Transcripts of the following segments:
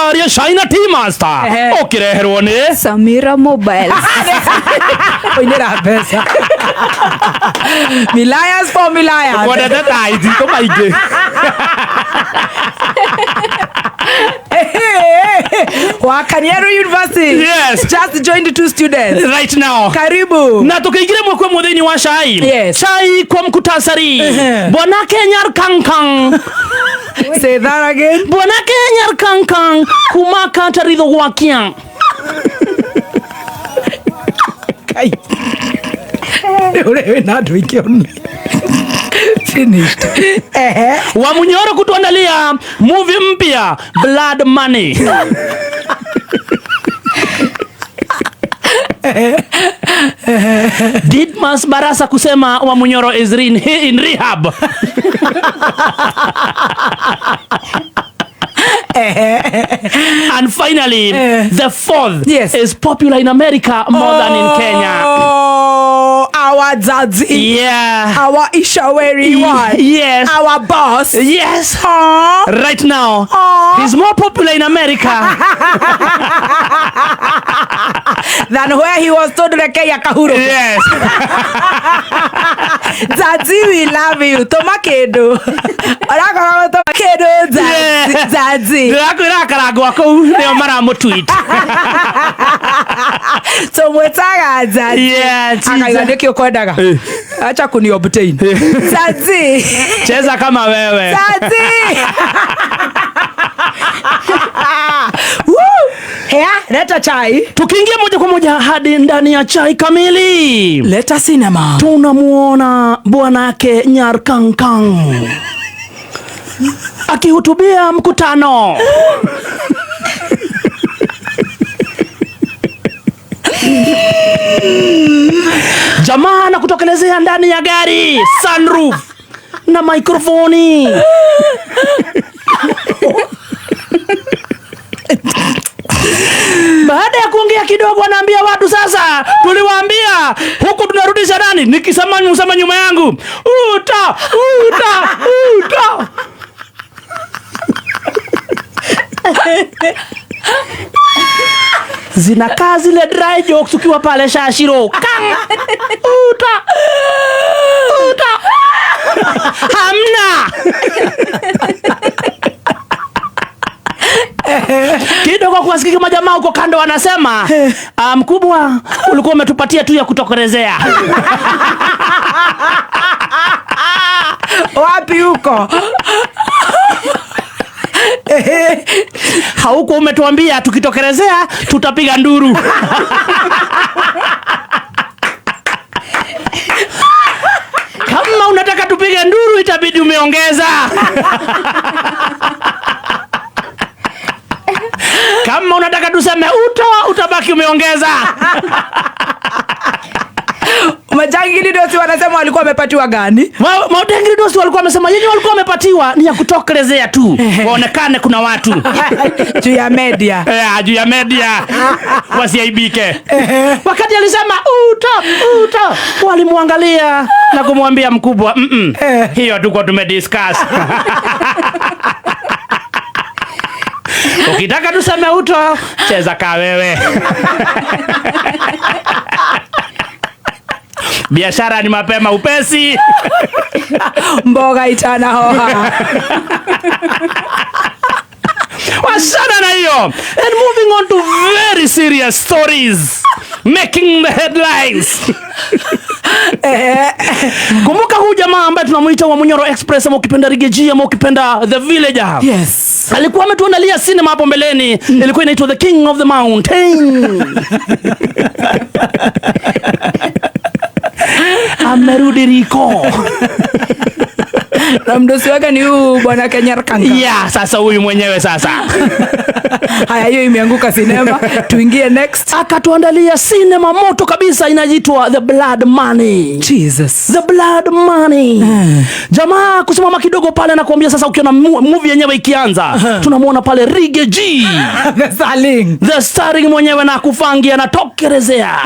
Tũraria China Tea Master. Ũkĩreherwo nĩ Samira Mobiles. Kũinĩra mbeca. Milayas for Milayas. Kwendete ta ititũ maingĩ. Wakanyeru University. Yes. Just joined two students. Right now. Karibu. Na tukiingira mwe kwa thĩinĩ wa chai. Yes. Chai kwa mkutasari. Bwana Kenyar Kankang. Say that again. Bwana Kenyar Kankang kumaka taritho gwakia. Kai. Nĩ ũrĩ wĩna andũ aingĩ one. Finished. Ehe. Wa Munyoro kutuandalia movie mpya Blood Money. Didmas Barasa kusema wa Munyoro is in rehab. And finally, the fourth is popular in America more than in Kenya. Oh, our daddy. Yeah. Our Ishaweri one. Yes. Our boss. Yes. Aww. Right now, Aww. He's more popular in America than where he was told the Kenya Kahuro. Yes. Daddy, we love you. Toma kedo. Orakora toma kedo, daddy. Daddy. Ndĩrakwĩra karangwa kũu nĩo maramũtweet. Tumwĩtaga daddy. Yeah, Akaiga nĩkĩ ũkwendaga? Acha kuni obtain. Daddy. Cheza kama wewe. Daddy. Woo! Hea, leta chai. Tukiingia moja kwa moja hadi ndani ya chai kamili. Leta cinema. Tunamuona bwanake Nyar Kankang akihutubia mkutano. Jamaa na kutokelezea ndani ya gari, sunroof na mikrofoni. Baada ya kuongea kidogo anaambia watu sasa, tuliwaambia huku tunarudisha nani? Nikisema msema nyuma yangu. Uta, uta, uta. Zinakaa zile dry jokes ukiwa pale Shashiro. Kang! Uta! Uta! Hamna! Kidogo kuwasikika majamaa huko kando wanasema, mkubwa ulikuwa umetupatia tu ya kutokelezea. Wapi huko? Hauko umetuambia tukitokelezea tutapiga nduru. Kama unataka tupige nduru itabidi umeongeza. Kama unataka tuseme uto utabaki umeongeza. Majangili dosi wanasema walikuwa wamepatiwa gani? Majangili dosi walikuwa wamesema yenyewe walikuwa wamepatiwa ni ya kutokelezea tu. Waonekane kuna watu. Juu ya media. Juu ya media. Wasiaibike. Wakati alisema uto, uto, walimwangalia na kumwambia mkubwa, hiyo tuko tumediscuss. Ukitaka tuseme uto, cheza ka wewe. Biashara ni mapema upesi. Mboga itana hoha. Washana na hiyo. And moving on to very serious stories making the headlines. Kumbuka huyu jamaa ambaye tunamuita wa Munyoro Express ama ukipenda Rigeji ama ukipenda The Villager. Yes. Alikuwa ametuandalia cinema hapo mbeleni. Ilikuwa inaitwa The King of the Mountain. Amerudi Riko. Na mdosi wake ni huyu bwana Kenyar Kanga. Yeah, sasa huyu mwenyewe sasa. Haya, hiyo imeanguka sinema. Tuingie next. Akatuandalia sinema moto kabisa inaitwa The Blood Money. Jesus. The Blood Money. Jamaa kusimama kidogo pale na kuambia sasa, ukiona movie yenyewe ikianza, tunamuona pale Riggy G. The Starling. The Starling mwenyewe na kufangia anatokelezea.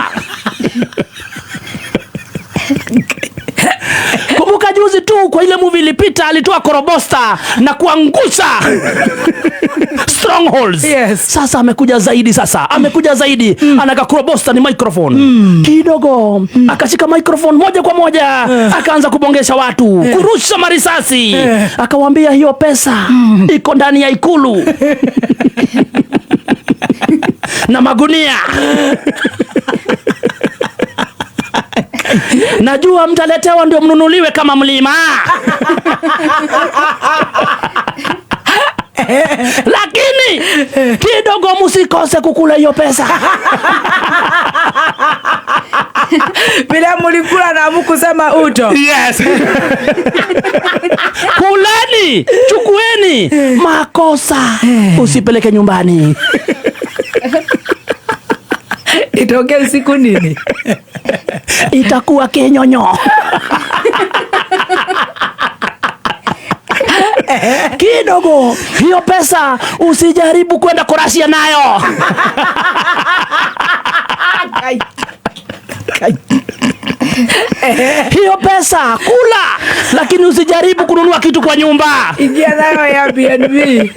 Kumbuka juzi tu kwa ile movie ilipita alitoa korobosta na kuangusha Strongholds. Yes. Sasa amekuja zaidi, sasa amekuja zaidi, anakakurobosta ni microphone kidogo, akashika microphone moja kwa moja, akaanza kubongesha watu, kurusha marisasi, akawaambia hiyo pesa iko ndani ya ikulu na magunia. Najua mtaletewa ndio mnunuliwe kama mlima, lakini kidogo msikose kukula hiyo pesa. Vile mulikula na mukusema uto. Yes. Kuleni, chukueni, makosa usipeleke nyumbani. Itoke usiku nini? Itakuwa kinyonyo. Kidogo hiyo pesa usijaribu kwenda kurasia nayo. Hiyo pesa kula, lakini usijaribu kununua kitu kwa nyumba. Ingia nayo ya BNB.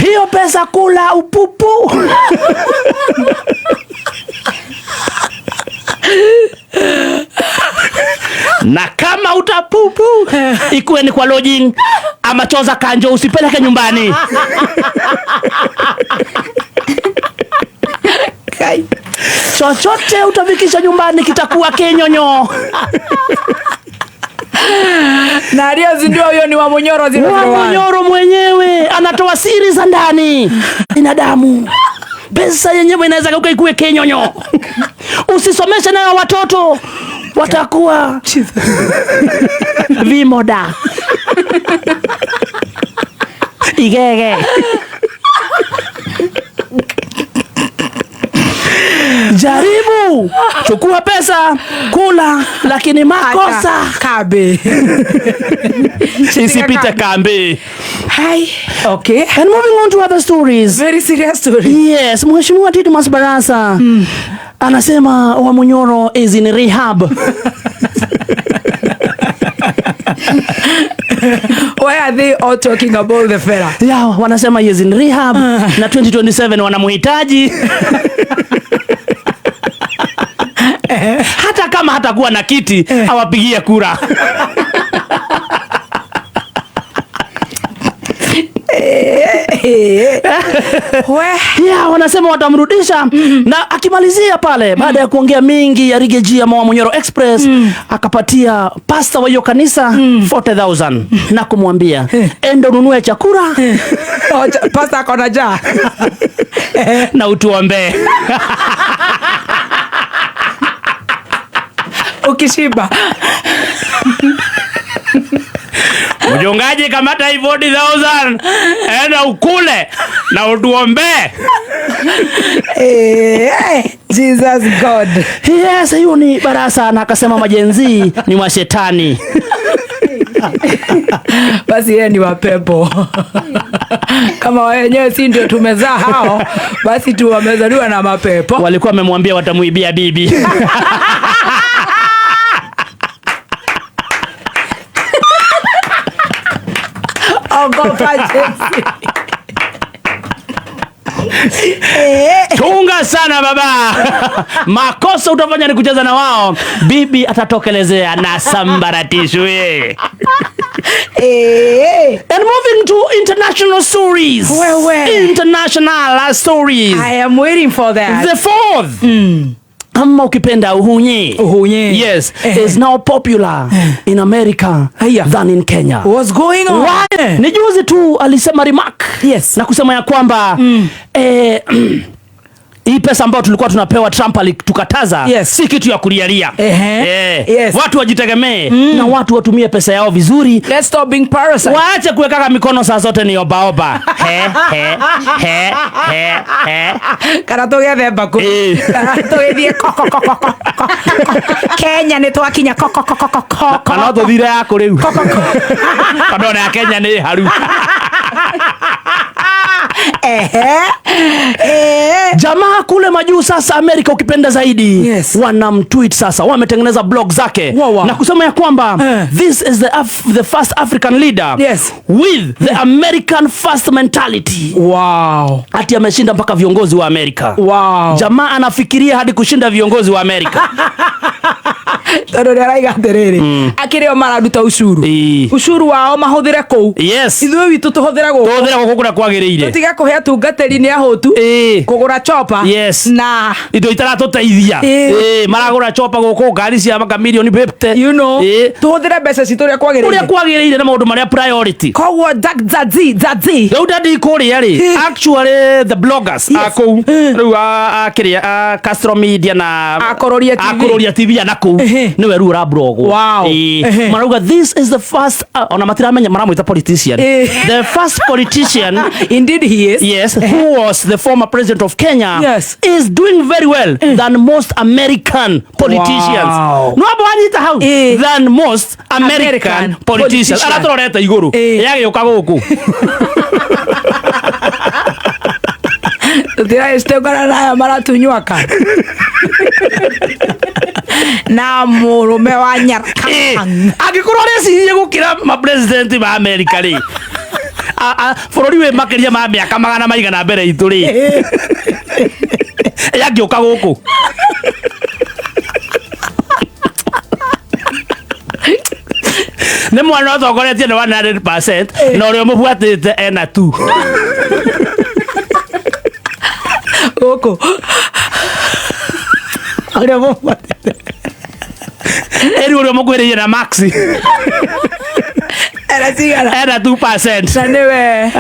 Hiyo pesa kula upupu. Na kama utapupu, ikuwe ni kwa lodging ama choza kanjo, usipeleke nyumbani. Chochote utafikisha nyumbani kitakuwa kenyonyo. Na aliyozindua huyo ni Wamunyoro 001. Wamunyoro mwenyewe anatoa siri za ndani. Binadamu, pesa yenyewe inaweza geuka ikuwe kenyonyo. Usisomeshe nayo watoto, watakuwa vimoda. Igege. Jaribu chukua pesa kula, lakini makosa Kabe. isipite kambi. Hi. Okay. And moving on to other stories. Very serious story. Yes, Mheshimiwa Didmus Barasa anasema Wamunyoro is in rehab. Why are they all talking about the fella? Yeah, wanasema he is in rehab na 2027 wanamuhitaji. Hata kama hatakuwa na kiti, awapigie kura. Yeah, wanasema watamrudisha. Na akimalizia pale, baada ya kuongea mingi ya Riggy G ama Wamunyoro Express, akapatia pastor wa hiyo kanisa 40,000 na kumwambia enda ununue chakula. Oh, pastor ako na njaa. Na utuombee. Ukishiba. Mchungaji, kamata hii 40,000, enda ukule na utuombee. Jesus God. Yes, hiyo ni Barasa, na akasema majenzi ni mashetani. Basi yeye ni wapepo. Kama wenyewe si ndio tumezaa hao, basi tu wamezaliwa na mapepo. Walikuwa wamemwambia watamuibia bibi. Ogopa Jesse. Chunga sana baba. Makosa utafanya ni kucheza na wao, bibi atatokelezea na sambaratishwe. And moving to international stories. Wewe. International stories. I am waiting for that. The fourth. Ama ukipenda uhunye. Uhunye. Yes, is now popular in America Haya. than in Kenya. What's going on? Why? Ni juzi tu alisema remark. Yes. Na kusema ya kwamba hii pesa ambayo tulikuwa tunapewa Trump alitukataza, Yes. si kitu ya kulialia. Yes. Watu wajitegemee na watu watumie pesa yao vizuri. Let's stop being parasites. Waache kuwekaka mikono saa zote ni obaoba. He, he, he, he, he. Kana tugethe mbaku. Kana tugithie ko, ko, ko, ko, ko, ko. Kenya nĩ twakinya ko, ko, ko, ko, ko, ko, ko. Kana tuthire yaku rĩu. Kana ona ya Kenya nĩ haru. Ehe. Eh. Jamaa kule majuu sasa Amerika ukipenda zaidi, Yes. wanamtweet sasa, wametengeneza blog zake Wow, wow. na kusema ya kwamba Eh. this is the first African leader Yes. with the American first mentality. Wow. Ati ameshinda mpaka viongozi wa Amerika. Wow. Jamaa anafikiria hadi kushinda viongozi wa Amerika. Tondu nä araiga atä akĩrĩ o mararuta ucuru. Ĩĩ. Ucuru wao mahũthĩre kũu. Yes. Ithuĩ witũ tũhũthĩre gũkũ. Tũhũthĩra gũkũ kũrĩa kwagĩrĩire. Tũtige kũhe atungatĩri nĩ ahũtu. Ĩĩ. Kũgũra chopa. Yes. Na indo itaratũteithia. Ĩĩ. Ĩĩ, maragũra chopa gũkũ, ngari cia maka milioni 50. You know. Ĩĩ. Tũhũthĩre mbeca citũ ũrĩa Ũrĩa kwagĩrĩire. kwagĩrĩire na maũndũ marĩa priority. Koguo zazi zazi. Rĩu dadi kũrĩa rĩ, Ĩĩ. actually the bloggers Yes. a kũu rĩu a kĩrĩa a Castro Media na A Kũrũria TV. a Kũrũria TV na kũu Ehe. nĩwe rĩu ũrablogwo. Wow. Ĩĩ. Ehe. Marauga this is the first, ona matiramenya maramwĩta politician, Ĩĩ. the first politician. Indeed he is. Yes, who was the former president of Kenya, Yes. is doing very well than most American politicians. Wow. No abo anyita hau, Eh. than most American, American politicians. politician. Araturorete iguru Eh. yagĩũka gũkũ. Tũtiragĩcitengana na aya maratunyuaka na mũrũme wa nyaraka. Eh, angĩkorwo arecirie gũkĩra ma president ma America rĩ, bũrũri wĩ makĩria ma mĩaka magana maigana mbere itũ rĩ, yangĩũka gũkũ. Nĩ mwana ũtongoretie nĩ 100% na ũrĩa ũmũbuatĩte ena tu. Gũkũ ũrĩa mũbuatĩte. Ĩri ũrĩa ũmũkuhĩrĩirie na max. Ena cigana? Ena 2%. Na nĩwe.